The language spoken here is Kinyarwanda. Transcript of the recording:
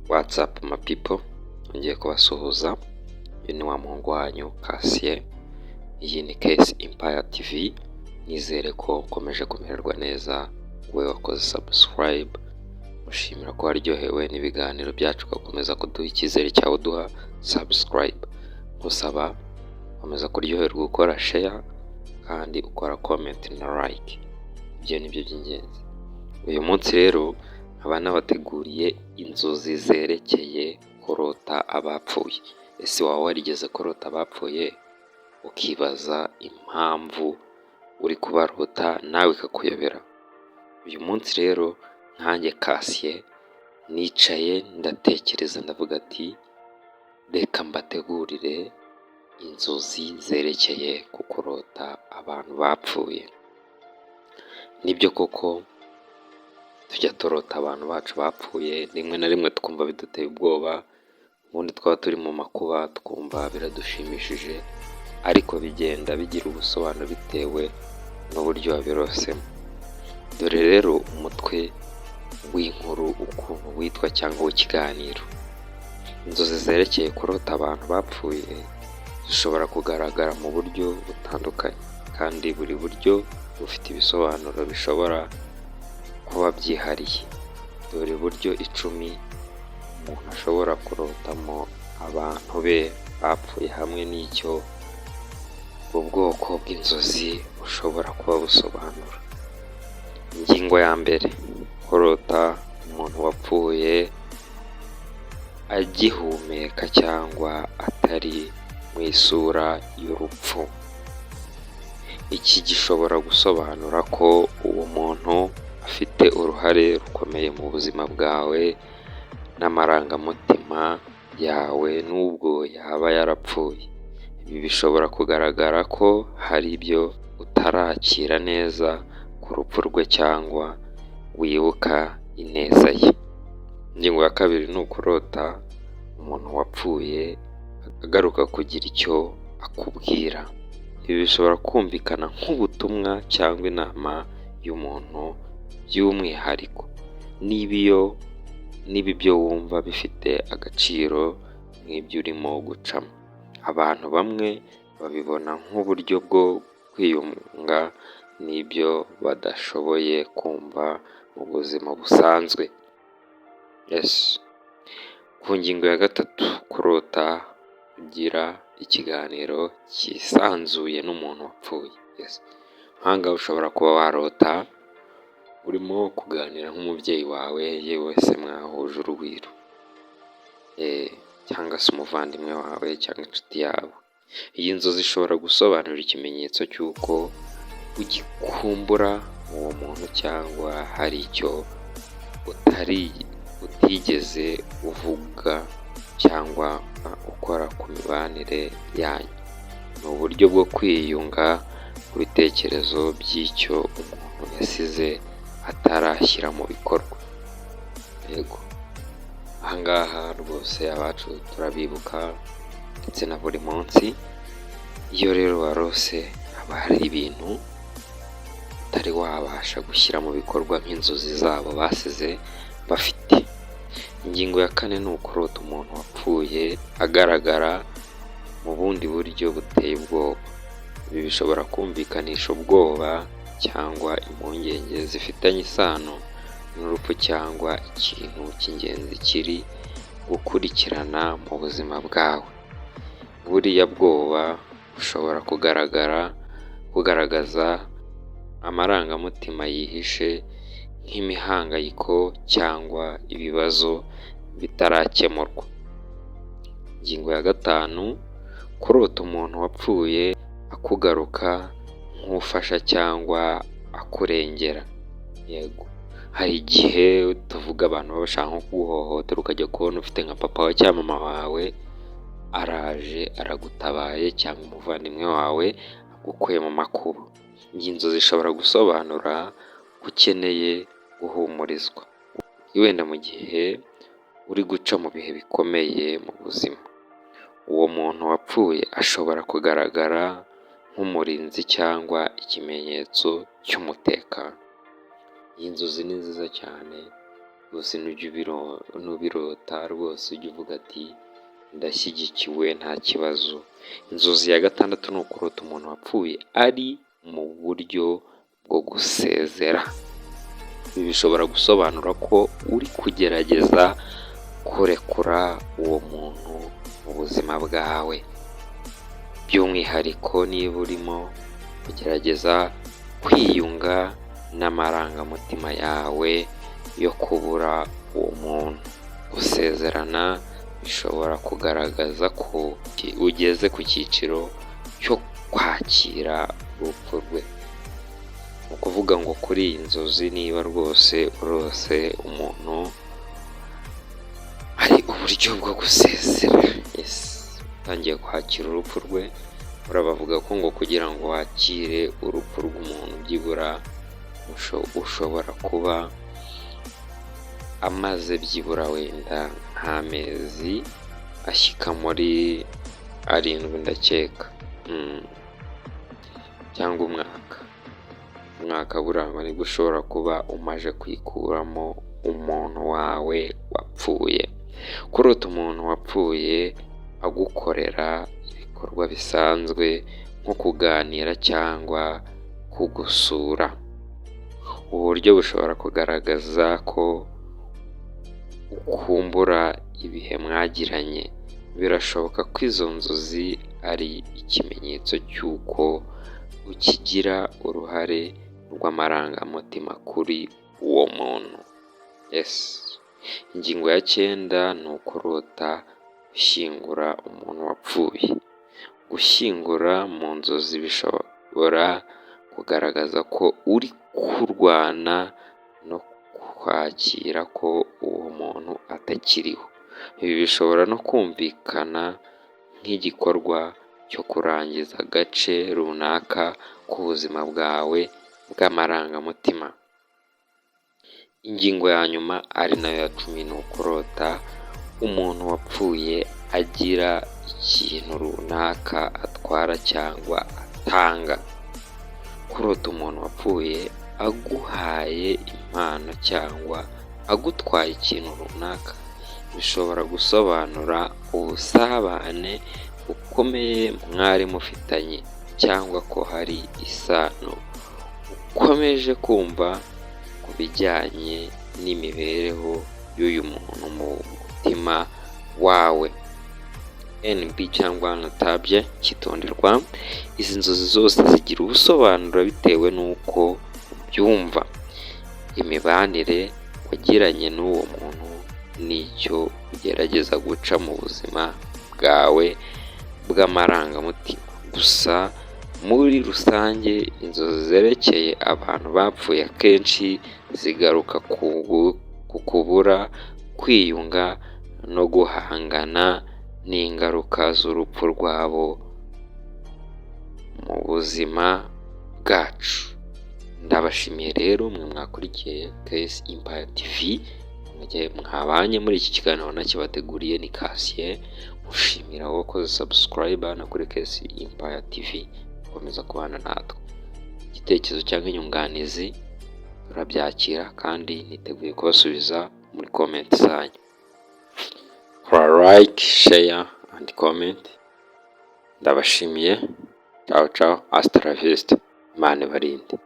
What's up, my people? Ngiye kubasuhuza. Uyu ni wa muhungu wanyu Cassier, iyi ni Case Empire TV. Nizere ko ukomeje kumererwa neza, wowe wakoze subscribe, mushimira ko waryohewe n'ibiganiro byacu, ugakomeza kuduha icyizere cyawe uduha subscribe. Nkusaba komeza kuryoherwa ukora share kandi ukora comment na like, ibyo ni byo by'ingenzi. Uyu munsi rero nkaba nabateguriye inzozi zerekeye kurota abapfuye. Ese waba warigeze kurota abapfuye, ukibaza impamvu uri kubarota nawe ikakuyobera? Uyu munsi rero nkanjye Cassier nicaye ndatekereza, ndavuga ati: "Reka mbategurire inzozi zerekeye ku kurota abantu bapfuye." Nibyo koko tujya turota abantu bacu bapfuye, rimwe na rimwe twumva biduteye ubwoba, ubundi twaba turi mu makuba twumva biradushimishije, ariko bigenda bigira ubusobanuro bitewe n'uburyo wabirosemo. Dore rero umutwe w'inkuru ukuntu witwa cyangwa w'ikiganiro: Inzozi zerekeye kurota abantu bapfuye zishobora kugaragara mu buryo butandukanye, kandi buri buryo bufite ibisobanuro bishobora kuba byihariye. Dore uburyo 10 umuntu ashobora kurotamo abantu be bapfuye hamwe n'icyo ubwo bwoko bw'inzozi bushobora kuba busobanura. Ingingo ya mbere: kurota umuntu wapfuye agihumeka cyangwa atari mu isura y'urupfu. Iki gishobora gusobanura ko uwo muntu afite uruhare rukomeye mu buzima bwawe n'amarangamutima yawe nubwo yaba yarapfuye. Ibi bishobora kugaragara ko hari ibyo utarakira neza ku rupfu rwe cyangwa wibuka ineza ye. Ingingo ya kabiri ni ukurota umuntu wapfuye agaruka kugira icyo akubwira. Ibi bishobora kumvikana nk'ubutumwa cyangwa inama y'umuntu by'umwihariko, niba ibyo wumva bifite agaciro nk'ibyo urimo gucamo. Abantu bamwe babibona nk'uburyo bwo kwiyunga n'ibyo badashoboye kumva mu buzima busanzwe. Ku ngingo ya gatatu: kurota ugira ikiganiro cyisanzuye n'umuntu wapfuye. Nk'aha ngaha ushobora kuba warota urimo kuganira nk'umubyeyi wawe, yewe se mwahuje urugwiro, cyangwa se umuvandimwe wawe cyangwa inshuti yawe. Iyi nzozi ishobora gusobanura ikimenyetso cy'uko ugikumbura uwo muntu cyangwa hari icyo utari utigeze uvuga cyangwa ukora ku mibanire yanyu. Ni uburyo bwo kwiyunga ku bitekerezo by'icyo umuntu yasize atarashyira mu bikorwa. Yego, aha ngaha rwose abacu turabibuka ndetse na buri munsi. Iyo rero warose, haba hari ibintu utari wabasha gushyira mu bikorwa nk'inzozi zabo basize bafite. Ingingo ya kane ni ukurota umuntu wapfuye agaragara mu bundi buryo buteye ubwoba. Ibi bishobora kumvikanisha ubwoba cyangwa impungenge zifitanye isano n'urupfu cyangwa ikintu cy'ingenzi kiri gukurikirana mu buzima bwawe. Buriya bwoba bushobora kugaragaza amarangamutima yihishe nk'imihangayiko cyangwa ibibazo bitarakemurwa. Ingingo ya gatanu: kurota umuntu wapfuye akugaruka nk'ufasha cyangwa akurengera. Yego, hari igihe tuvuga abantu baba bashaka nko kuguhohotera, ukajya kubona ufite nka papa wawe cyangwa mama wawe araje aragutabaye, cyangwa umuvandimwe wawe agukuye mu makuba. Iyi nzozi ishobora gusobanura ko ukeneye guhumurizwa, wenda mu gihe uri guca mu bihe bikomeye mu buzima. Uwo muntu wapfuye ashobora kugaragara nk'umurinzi cyangwa ikimenyetso cy'umutekano. Iyi nzozi ni nziza cyane. Rwose nujya nubirota rwose ujye uvuga ati: "Ndashyigikiwe, nta kibazo." Inzozi ya gatandatu ni ukurota umuntu wapfuye ari mu buryo bwo gusezera. Ibi bishobora gusobanura ko uri kugerageza kurekura uwo muntu mu buzima bwawe, by'umwihariko niba urimo kugerageza kwiyunga n'amarangamutima yawe yo kubura uwo muntu. Gusezerana bishobora kugaragaza ko ugeze ku cyiciro cyo kwakira urupfu rwe. Ni ukuvuga ngo kuri iyi nzozi, niba rwose urose umuntu ari uburyo bwo gusezera, utangiye kwakira urupfu rwe, bavuga ko ngo kugira ngo wakire urupfu rw'umuntu byibura ushobora kuba amaze byibura wenda nk'amezi ashyika muri 7 ndakeka, cyangwa umwaka. Umwaka buriya nibwo ushobora kuba umaze kwikuramo umuntu wawe wapfuye. Kurota umuntu wapfuye agukorera ibikorwa bisanzwe nko kuganira cyangwa kugusura, ubu buryo bushobora kugaragaza ko ukumbura ibihe mwagiranye. Birashoboka ko izo nzozi ari ikimenyetso cy'uko ukigira uruhare rw'amarangamutima kuri uwo muntu. Ingingo ya cyenda ni ukurota ushyingura umuntu wapfuye. Gushyingura mu nzozi bishobora kugaragaza ko uri kurwana no kwakira ko uwo muntu atakiriho. Ibi bishobora no kumvikana nk'igikorwa cyo kurangiza agace runaka k'ubuzima bwawe bw'amarangamutima. Ingingo ya nyuma ari nayo ya 10 ni ukurota umuntu wapfuye agira ikintu runaka atwara cyangwa atanga. Kurota umuntu wapfuye aguhaye impano cyangwa agutwaye ikintu runaka bishobora gusobanura ubusabane bukomeye mwari mufitanye, cyangwa ko hari isano ukomeje kumva ku bijyanye n'imibereho y'uyu muntu mu mutima wawe. NB cyangwa notabye, cyitonderwa: izi nzozi zose zigira ubusobanuro bitewe n'uko ubyumva, imibanire wagiranye n'uwo muntu n'icyo ugerageza guca mu buzima bwawe bw'amarangamutima. Gusa muri rusange, inzozi zerekeye abantu bapfuye akenshi zigaruka ku kubura, kwiyunga no guhangana n'ingaruka z'urupfu rwabo mu buzima bwacu. Ndabashimiye rero mwe mwakurikiye KS Empire TV, mwabanye muri iki kiganiro nakibateguriye ni Cassien. Mushimira wowe wakoze subscribe hano kuri KS Empire TV, gukomeza kubana natwe. Igitekerezo cyangwa inyunganizi turabyakira kandi niteguye kubasubiza muri comment zanyu. Kora like, share and comment. Ndabashimiye. Ciao ciao, hasta la vista. Imana ibarinde.